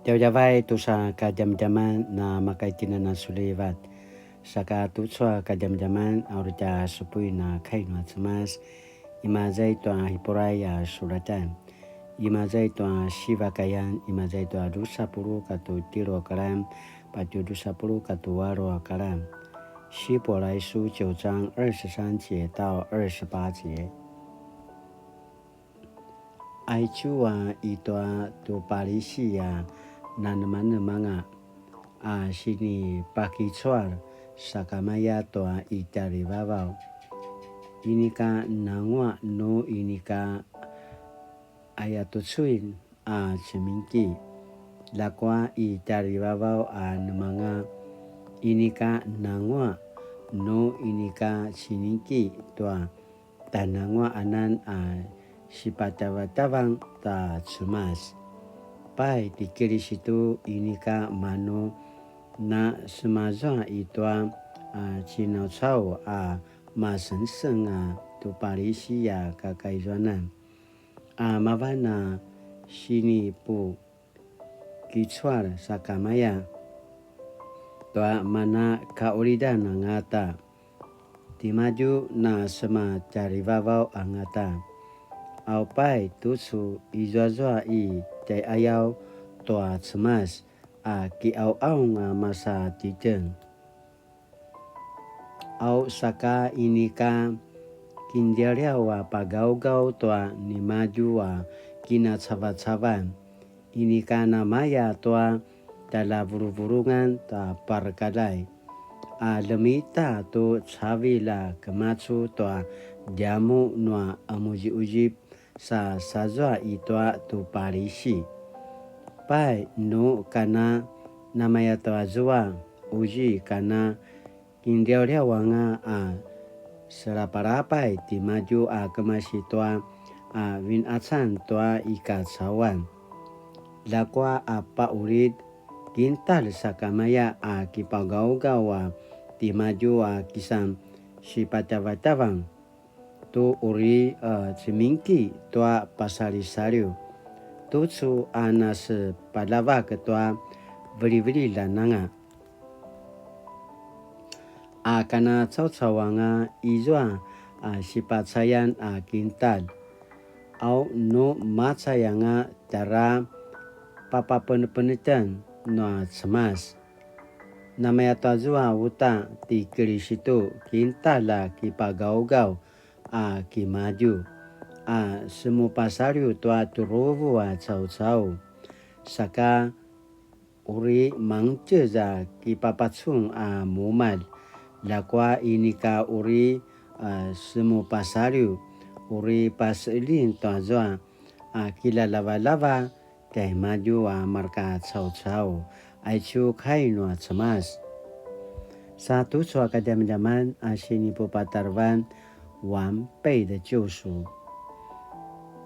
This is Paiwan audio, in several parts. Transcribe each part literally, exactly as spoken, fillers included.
Djavadjavay tusa kadjamadjaman na makaitinan a sulivat. Saka tucu a kadjamadjaman a uri tja supuin a kai nua Cemas. Imaza i tua Hipuray a sulatan. Imaza i tua sivakayan, imaza i tua dusa puluq katu tjelu a kalan, patju dusa puluq katu alu a kalan. 希伯来书九章二十三节到二十八节。 Aicu a i tua tu Palisi a nanemanemanga a sinipakicual sakamaya tua i tjarivavaw. Inika nanguaq nu inika ayatucuin a cemingki. Ljakua i tjarivavaw a nemanga inika nanguaq nu inika cemingki tua tjananguaqanan a sipatjavatjavang ta Cemas. Pai ti Kilisitu inika manu na semazua i tua a cinaucau a masengseng a tu Palisi a kakaizuanan. A mavan a sinipu kicual sakamaya tua mana kaulidan angata. Timadju na sema tjarivavaw angata. Aupay tucu izuazua i tjaiayaw tua Cemas a kiauaung a masa titjen. Au saka inika kinlialiaw a pagawgaw tua nimadju a kinacavacavan, inika namaya tua tjalavuluvulungan ta parakaljay, a ljemita tu cavilj a kemacu tua djamuq nua qemuziquzip sa sazua i tua tu Palisi. Pai nu kana namaya tua zua, uzi kana kinliawliaw anga a selapalapay timadju a kemasi tua a vinacan tua i kacauan. Ljakua a paqulid kintalj sakamaya a kipagawgaw a timadju a kisan sipatjavatjavang tu uri, e, cemingki tua pasalisaliw, tucu a nasepaljavak tua vilivililjan anga. A kana caucau anga izua a sipacayan a kintalj, au nu macay anga tjara papapenepenetjan nua Cemas. Namaya tua zua uta ti Kilisitu kintalj a kipagawgaw a kimadju, a semupasaliw tua tjuruvu a caucau, saka uri mangtjez a kipapacun a mumalj, ljakua inika uri, a, semupasaliw, uri paseqeljing tua zua a kilalavalava tjaimadju a marka caucau, aicu kai nua Cemas. Sa tucu a kadjamadjaman a sinipupatarevan 完备的救赎.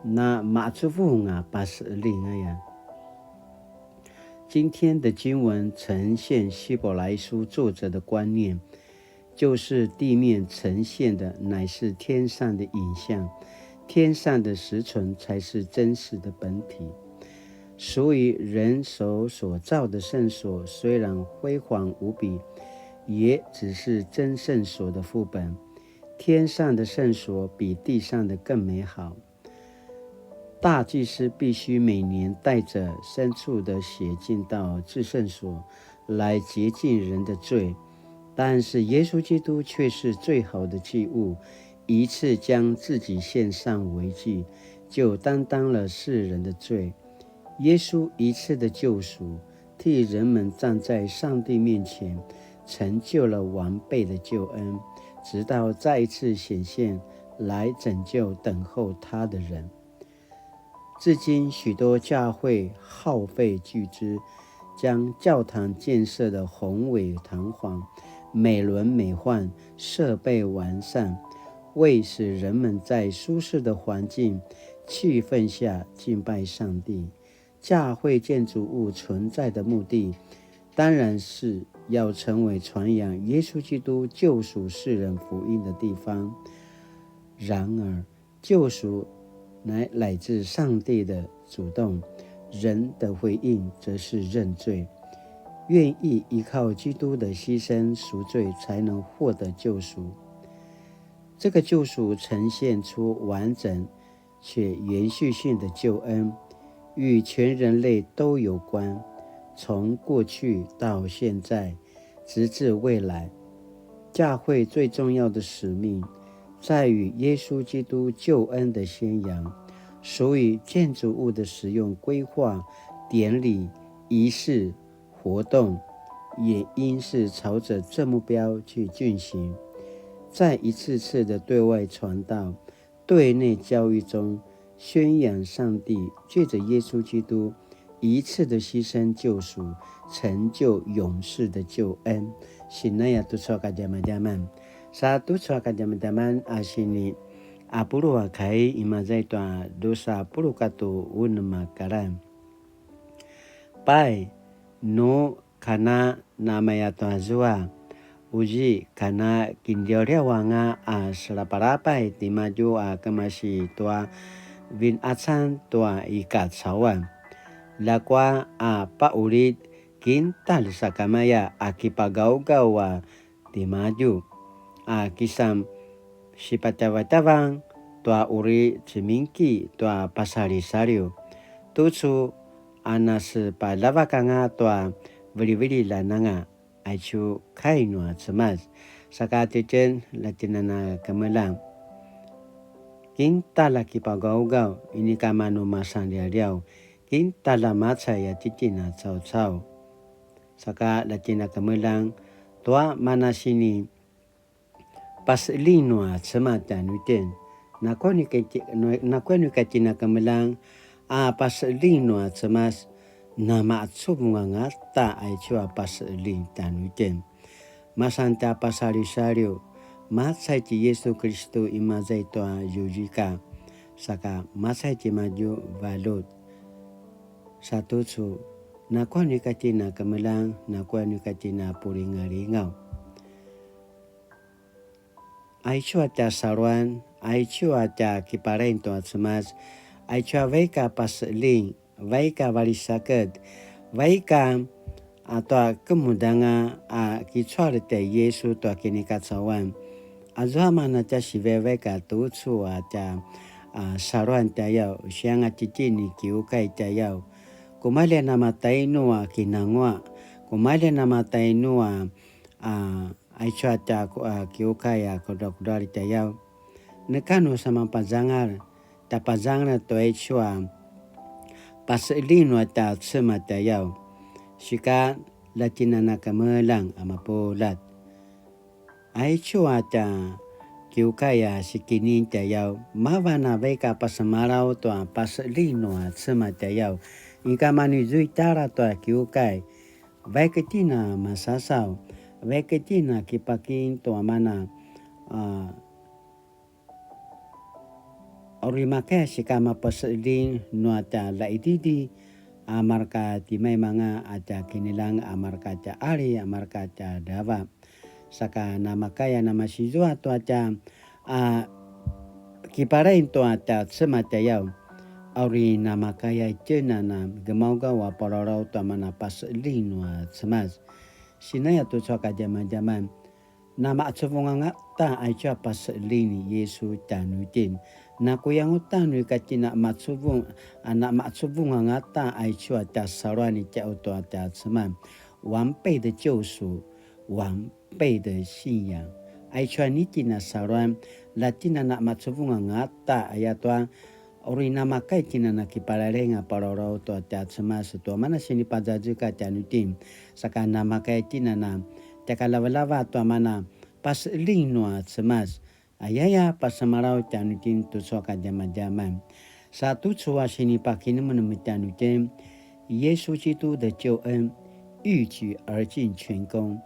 Na maqacuvung a paseqeljing aya. 今天的经文呈现希伯来书作者的观念，就是地面呈现的乃是天上的影像，天上的实存才是真实的本体。所以人手所造的圣所虽然辉煌无比，也只是真圣所的副本。天上的圣所比地上的更美好。 大祭司必须每年带着牲畜的血进到至圣所，来洁净人的罪。但是耶稣基督却是最好的祭物，一次将自己献上为祭，就担当了世人的罪。耶稣一次的救赎，替人们站在上帝面前，成就了完备的救恩，直到再一次显现，来拯救等候他的人。 至今，许多教会耗费巨资，将教堂建设得宏伟堂皇、美轮美奐、设备完善，为使人们在舒适的环境、气氛下敬拜上帝。教会建筑物存在的目的，当然是要成为传扬耶稣基督救赎世人福音的地方。然而， 救赎乃来自上帝的主动，人的回应则是认罪，愿意依靠基督的牺牲赎罪，才能获得救赎。这个救赎呈现出完整且延续性的救恩，与全人类都有关，从过去到现在，直至未来。教会最重要的使命在于耶稣基督救恩的宣扬，所以建筑物的使用规划、典礼、仪式、活动，也应是朝着这目标去进行。在一次次的对外传道、对内教育中，宣扬上帝借着耶稣基督一次的牺牲救赎，成就永世的救恩。Sinaya tucu a kadjamadjaman. Sa tucu a kadjamadjaman a sini a puluq a kai, imaza i tua dusa puluq katu unem a kalan. Pai, nu kana namaya tua zua, uzi kana kinliawliaw anga a selapalapay timadju a kemasi tua vinacan tua i kacauan. Ljakua a paqulid kintalj sakamaya a kipagaugaw a timadju, a kisan sipatjavatjavang tua uri cemingki tua pasalisaliw, tucu a nasepaljavak anga tua vilivililjan anga, aicu kai nua Cemas. Saka titjen, ljatjinana kemeljang, kintalj a kipagaugaw, inika manu masanliawliaw, kintalj a macay a titjen a caucau. Saka ljatjina kemeljang tua manasini paseqeljing nua Cemas tjanuitjen. Nakuya nu ka-, nakuya nu ka tjina kemeljang a paseqeljing nua Cemas, namaqacuvung angata aicu a paseqeljing tjanuitjen. Masan tja pasalisaliw, macay ti Yisu Kilistu imaza i tua ziuzika, saka macay timadju valjut. Sa tucu, nakuya nu ka tjina kemeljang, nakuya nu ka tjina pulingalingaw. Aicu a tja saluan, aicu a tja kipalain tua Cemas, aicu a vaik a paseqeljing, vaik a valisaked, vaik a, a tua kemudanga a kicual tjai Yisu tua kinikacauan. Azua mana tja sivaivaik a tucu a tja, a, saluan tjayaw, sianga tjitjini kiukai tjayaw. Kumalji a namatainu a kinangua, kumalji a namatainu a, a, aicu a tja ku-, a, kiukai a kudrakudral tjayaw. Neka nu samapazangal, tjapazangal tu aicu a paseqeljing nua tja Cemas tjayaw. Sika ljatjinana kemeljang a mapuljat. Aicu a tja kiukai a sikinin tjayaw, mavan a vaik a pasemalaw tua paseqeljing nua Cemas tjayaw. Inika manu izua tjara tua kiukai, vaik itjen a masasaw, vaik itjen a kipakim tua mana, a, uri makaya sika mapaseqeljing nua tja laididi, a marka timaimanga a tja kinilang, a marka tja qali, a marka tja drava. Saka namakaya namasizua tua tja, a, kipalain tua tja Cemas tjayaw, a uri namakaya itjen a na gemaugaw a palawlaw tua mana paseqeljing nua Cemas. Sinaya tucu a kadjamadjaman, namaqacuvung angata aicu a paseqeljing ni Yisu tjanuitjen. Nakuya nu ta nu ika tjen a maqacuvung, a namaqacuvung angata aicu a tja saluan i tjau tua tja Cemas. 完备的救赎，完备的信仰。Aicu a nitjen a saluan, ljatjinana namaqacuvung angata ayatua, uri namakaya tjen a na kipalalenga palawlaw tua tja Cemas tua mana sinipazazekatj tjanuitjen, saka namakaya tjen a na tjakalavalava tua mana paseqeljing nua Cemas. Ayaya pasemalaw tjanuitjen tucu a kadjamadjaman. Sa tucu a sinipakinemenem tjanuitjen, 耶稣基督的救恩一举而尽成功。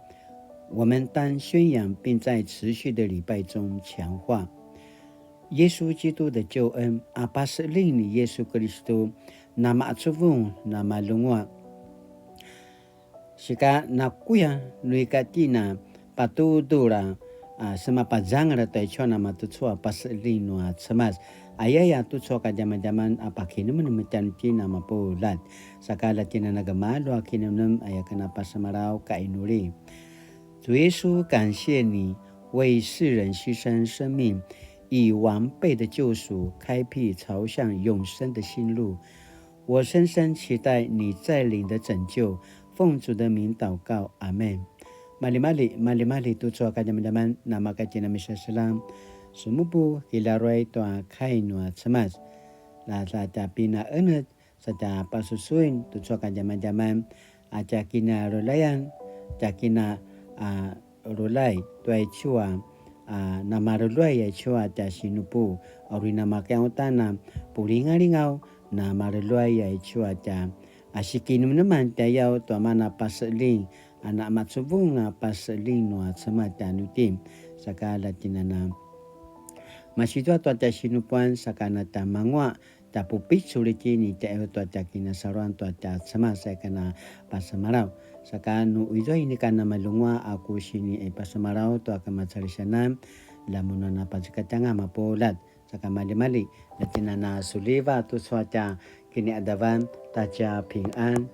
我们当宣扬并在持续的礼拜中强化耶稣基督的救恩，a paseqeljing ni Yisu Kilistu, namaqacuvung, namalunguaq. Sika nakuya nu ika tjen a patudul a, a, semapazangal tua aicu a namatucu a paseqeljing nua Cemas. Ayaya tucu a kadjamadjaman a pakinemnem tjanuitjen a mapuljat. Saka la tjinana gemalju a kinemnem aya ken a pasemalaw ka inuli. 主耶稣，感谢你为世人牺牲生命，以完备的救赎开辟朝向永生的新路。我深深期待你再临的拯救，奉主的名祷告，阿门。Maljimalji, maljimalji tucu a kadjamadjaman, namaka tjinana misaseljang. Semupu, kilaruay tua kai nua Cemas. La sa tja pinaenetj, sa tja pasusuin tucu a kadjamadjaman, a tja kinarulayan, tja kina, a, rulay, tua aicu a, a, namaruluay aicu a tja sinupu, a uri namakiang uta na pulingalingaw, namaruluay aicu a tja, a, sikinemneman tjayaw tua mana paseljing, a namacuvung a paseljing nua Cemas tjanuitjen, saka la tjinana. Masitua tua tja sinupuan, saka na tja mangua, tja pupicul itjen i tjaiyaw tua tja kinasaluan tua tja Cemas aya ken a pasemalaw. Saka nu izua inika namalunguaq a ku sini i pasemalaw tua kemacalisianan, lamun a napacekatanga mapuljat. Saka maljimalji, la tjinana suliva tucu a tja kiniadavan, ta tja pingan.